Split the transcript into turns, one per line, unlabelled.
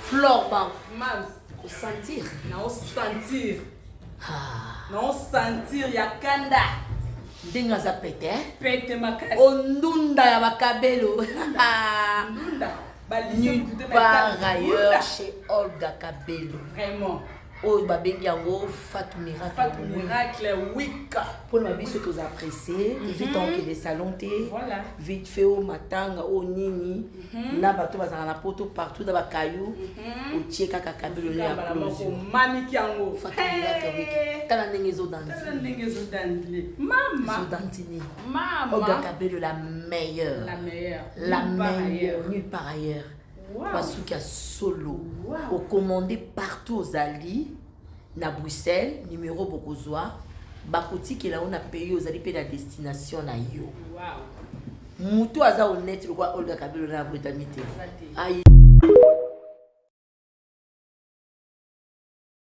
Flore Bank.
Mams.
Kosentir.
Naosentir.
Ah.
Naosentir ya kanda.
Ndenge aza pete. Eh?
Pete makasi.
Ondunda ya bakabelo.
Ndunda.
Nulle part ailleurs chez Olga Kabelo.
Vraiment.
Oyo babengi yango Fatou Miracle.
Fatou Miracle wika.
Mpona biso toza pressé, tozwi ntango okende salon te.
Voilà.
Vite fait o matanga o nini na bato bazalaka na poto partout na bakayu otie kaka kabelo no ya closure.
Mamiki yango.
Fatou Miracle wiki. Tala ndenge ezodandile.
Tala ndenge ezodandile. Mama.
Ezodandine.
Mama.
Olga Kabelo la meilleure.
La meilleure.
La
Nulle part
meilleure,
ailleurs.
nulle part ailleurs.
Wow.
Basuki ya solo.
Wow.
Ocommande partout ozali na Bruxelles, numéro bokozwa, bakotikela yo na pays ozali mpe na destination na yo.
Wow.
Mutu aza honnête lokola Olga Kabelo na abotami te.
Aza te.
Ayi.